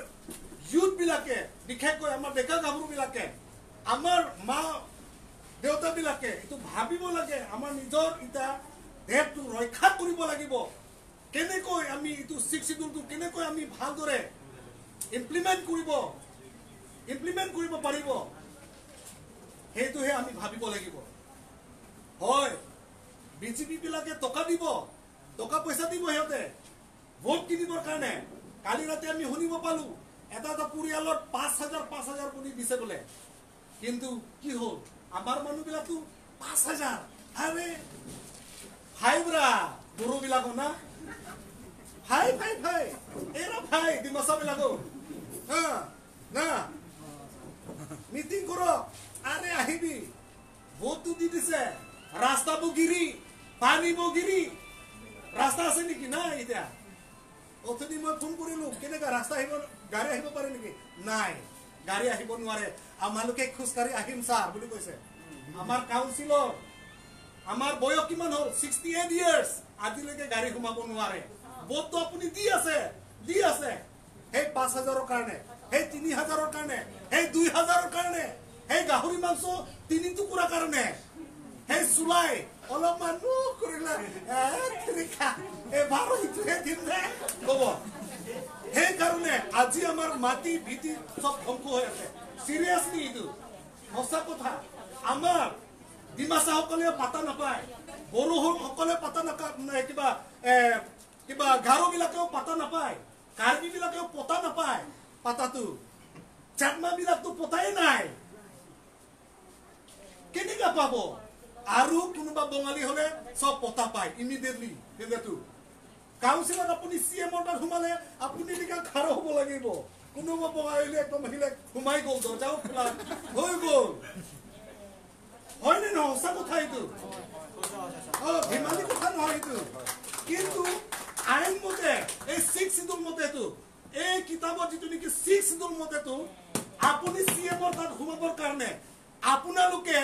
[SPEAKER 2] ইউথবিলাকে, বিশেষকৈ আমাৰ ডেকা গাভৰুবিলাকে, আমাৰ মা দেউতাবিলাকে এইটো ভাবিব লাগে, আমাৰ নিজৰ এতিয়া দেশটো ৰক্ষা কৰিব লাগিব। কেনেকৈ আমি এইটো 6 চিডিউলটো কেনেকৈ আমি ভালদৰে ইমপ্লিমেণ্ট কৰিব পাৰিব, সেইটোহে আমি ভাবিব লাগিব। হয়, বিজেপিবিলাকে টকা দিব, টকা পইচা দিব সিহঁতে ভোট কিনিবৰ কাৰণে। কালি ৰাতি আমি শুনিব পালো এটা এটা পৰিয়ালত 5,000 5,000 বুলি দিছে বোলে। কিন্তু কি হ'ল, আমাৰ মানুহবিলাকতো 5,000, আৰে ভাইব্ৰা বড়োবিলাকো না, ভাই ভাই ভাই এৰা ভাই ডিমাচাবিলাকো না, মিটিং কৰক, আৰে আহিবি, ভোটটো দি দিছে, ৰাস্তাবোৰ গিৰি, পানীবোৰ গিৰি, ৰাস্তা আছে নেকি? নাই। এতিয়া অথনি মই ফোন কৰিলো, কেনেকুৱা ৰাস্তা আহিব, গাড়ী আহিব পাৰে নেকি? নাই, গাড়ী আহিব নোৱাৰে, আমালোকে খোজকাঢ়ি আহিম ছাৰ বুলি কৈছে। আমাৰ কাউন্সিলৰ, আমাৰ বয়স কিমান হ'ল? 68 ইয়াৰ্ছ, আজিলৈকে গাড়ী সোমাব নোৱাৰে। ভোটটো আপুনি দি আছে, দি আছে সেই 5,000ৰ কাৰণে, সেই 3,000ৰ কাৰণে, সেই 2,000ৰ কাৰণে। সেই গাহৰি মাংস তিনি টুকুৰা কাৰণে সেই চুলাই অলপমান কৰিলে এবাৰ সেইটোহে দিম দে ক'ব। সেইকাৰণে আজি আমাৰ মাটি ভেটি চব ধ্বংস হৈ আছে। চিৰিয়াছলি এইটো সঁচা কথা। আমাৰ ডিমাচাসকলেও পাতা নাপায়, বড়োসকলে পাতা নাপায়, কিবা কিবা গাৰোবিলাকেও পাতা নাপায়, কাৰ্বিবিলাকেও পতা নাপায় পাতাটো, চাকমাবিলাকতো পতাই নাই, কেনেকা পাব? আৰু কোনোবা বঙালী হলে চব পতা পায় ইমিডিয়েটলি। কিন্তু কাউন্সিলত আপুনি চি এমৰ তাত সোমালে আপুনি এনেকা খাৰ হ'ব লাগিব। কোনোবা বঙালী একদম আহিলে সোমাই গ'ল, দৰ্জাও খোলা হৈ গ'ল। হয়নে নহয়? সঁচা কথা এইটো, অ ধেমালি কথা নহয় এইটো। কিন্তু আইন মতে এই 6 চিডুল মতেতো, এই কিতাপত যিটো নেকি 6 চিডুল মতেতো আপুনি চি এমৰ তাত সোমাবৰ কাৰণে আপোনালোকে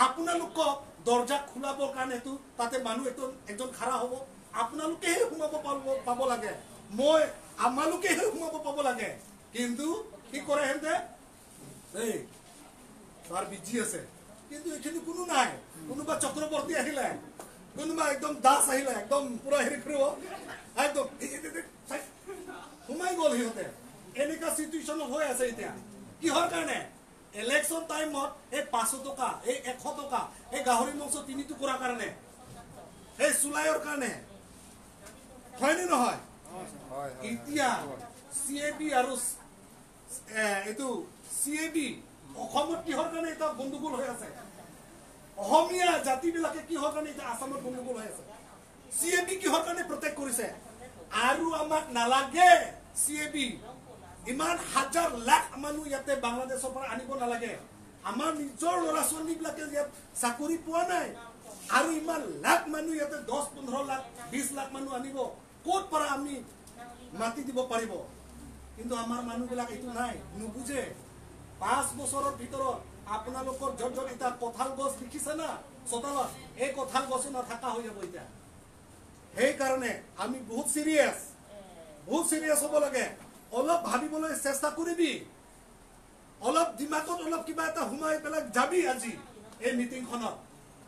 [SPEAKER 2] আপোনালোকক দৰ্জা খোলাবৰ কাৰণেতো তাতে মানুহ একজন খাৰা হ'ব, আপোনালোকেহে সোমাব পাব লাগে, মই আমালোকেহে সোমাব পাব লাগে। কিন্তু কি কৰে সিহঁতে, এই তাৰ বিজি আছে, কিন্তু এইখিনি কোনো নাই। কোনোবা চক্ৰৱৰ্তী আহিলে, কোনোবা একদম দাস আহিলে, একদম পুৰা হেৰি কৰিব, একদম সোমাই গ'ল সিহঁতে। এনেকুৱা চিটুৱেশ্যনত হৈ আছে এতিয়া। কিহৰ কাৰণে? ইলেকশ্যন টাইমত এই 500 টকা, এই 100 টকা, এই গাহৰি মাংস 3 টুকুৰাৰ কাৰণে, এই চুলাইৰ কাৰণে, হয়নে নহয়? এতিয়া চি এ বি আৰু এইটো চি এ বি অসমত কিহৰ কাৰণে এতিয়া গণ্ডগোল হৈ আছে? অসমীয়া জাতিবিলাকে কিহৰ কাৰণে এতিয়া আসামত গণ্ডগোল হৈ আছে? চি এ বি কিহৰ কাৰণে প্ৰটেক্ট কৰিছে? আৰু আমাক নালাগে চি এ বি, ইমান হাজাৰ লাখ মানুহ ইয়াতে বাংলাদেশৰ পৰা আনিব নালাগে। আমাৰ নিজৰ ল'ৰা ছোৱালীবিলাকে ইয়াত চাকৰি পোৱা নাই, আৰু ইমান লাখ মানুহ ইয়াতে 10, 15 লাখ, 20 লাখ মানুহ আনিব, ক'ত পৰা আমি মাতি দিব পাৰিব? কিন্তু আমাৰ মানুহবিলাক এইটো নাই, নুবুজে। 5 বছৰৰ ভিতৰত আপোনালোকৰ য'ত য'ত এতিয়া কঁঠাল গছ দেখিছে না চোতালত, এই কঁঠাল গছো নাথাকা হৈ যাব এতিয়া। সেইকাৰণে আমি বহুত চিৰিয়াছ, বহুত চিৰিয়াছ হ'ব লাগে। অলপ ভাবিবলৈ চেষ্টা কৰিবি, অলপ দিমাগত অলপ কিবা এটা সোমাই পেলাই যাবি। আজি এই মিটিংখনত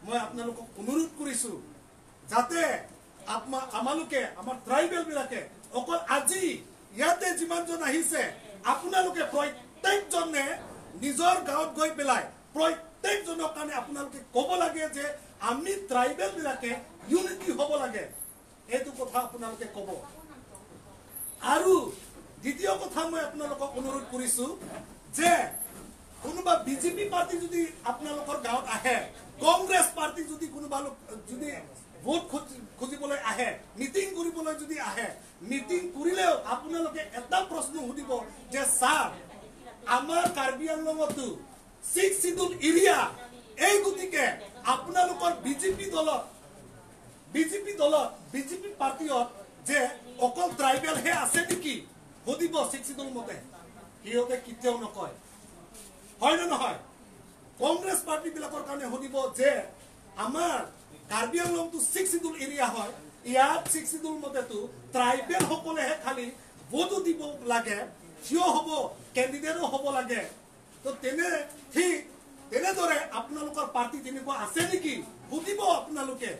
[SPEAKER 2] মই আপোনালোকক অনুৰোধ কৰিছো যাতে আমালোকে আমাৰ ট্ৰাইবেল বিলাকে অকল আজি ইয়াতে যিমানজন আহিছে আপোনালোকে প্ৰত্যেকজনে নিজৰ গাঁৱত গৈ পেলাই প্ৰত্যেকজনৰ কাৰণে আপোনালোকে ক'ব লাগে যে আমি ট্ৰাইবেল বিলাকে ইউনিটি হ'ব লাগে, এইটো কথা আপোনালোকে ক'ব। আৰু দ্বিতীয় কথা মই আপোনালোকক অনুৰোধ কৰিছো যে কোনোবা বিজেপি পাৰ্টি যদি আপোনালোকৰ গাঁৱত আহে, কংগ্ৰেছ পাৰ্টি যদি কোনোবা যদি ভোট খুজিবলৈ আহে, মিটিং কৰিবলৈ যদি আহে, মিটিং কৰিলেও আপোনালোকে এটা প্ৰশ্ন সুধিব যে ছাৰ আমাৰ কাৰ্বি আংলঙতো 6 চিডুল এৰিয়া, এই গতিকে আপোনালোকৰ বিজেপি দলত বিজেপি পাৰ্টিত যে অকল ট্ৰাইবেলহে আছে নেকি সুধিব 6 চিডুল মতে। সিহঁতে কেতিয়াও নকয়, হয় নে নহয়? কংগ্ৰেছ পাৰ্টি বিলাকৰ কাৰণে সুধিব যে আমাৰ কাৰ্বি আংলংটো 6 চিডুল এৰিয়া হয়, ইয়াত 6 চিডুল মতেতো ট্ৰাইবেল সকলেহে খালি ভোটো দিব লাগে, থিয় হ'ব, কেণ্ডিডেটো হ'ব লাগে। তো তেনে ঠিক তেনেদৰে আপোনালোকৰ পাৰ্টি তেনেকুৱা আছে নেকি সুধিব আপোনালোকে।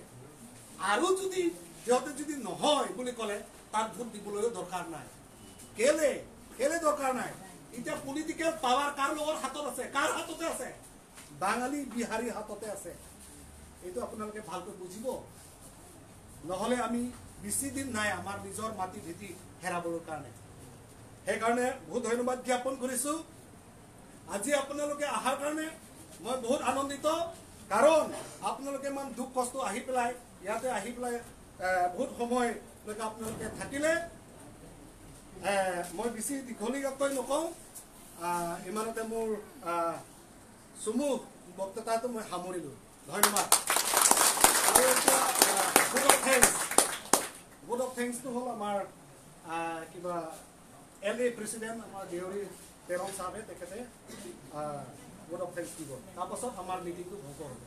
[SPEAKER 2] আৰু যদি সিহঁতে যদি নহয় বুলি ক'লে তাত ভোট দিবলৈও দৰকাৰ নাই। কেলে কেলে দৰকাৰ নাই? এতিয়া পলিটিকেল পাৱাৰ কাৰ লগৰ হাতত আছে? কাৰ হাততে আছে? বাঙালী বিহাৰী হাততে আছে। এইটো আপোনালোকে ভালকৈ বুজিব, নহ'লে আমি বেছি দিন নাই আমাৰ নিজৰ মাটি ভেটি হেৰাবৰ কাৰণে। সেইকাৰণে বহুত ধন্যবাদ জ্ঞাপন কৰিছোঁ আজি আপোনালোকে অহাৰ কাৰণে। মই বহুত আনন্দিত, কাৰণ আপোনালোকে ইমান দুখ কষ্ট আহি পেলাই ইয়াতে আহি পেলাই বহুত সময়লৈকে আপোনালোকে থাকিলে। মই বেছি দীঘলীয়াকৈ নকওঁ, ইমানতে মোৰ চমু বক্তৃতাটো মই সামৰিলোঁ। ধন্যবাদ। আৰু এতিয়া ভোট অফ থেংকছটো হ'ল আমাৰ কিবা এল এ প্ৰেচিডেণ্ট আমাৰ দেউৰী তেৰং চাহাবে, তেখেতে ভোট অফ thanks দিব, তাৰপাছত আমাৰ মিটিংটো ভংগ হ'ব।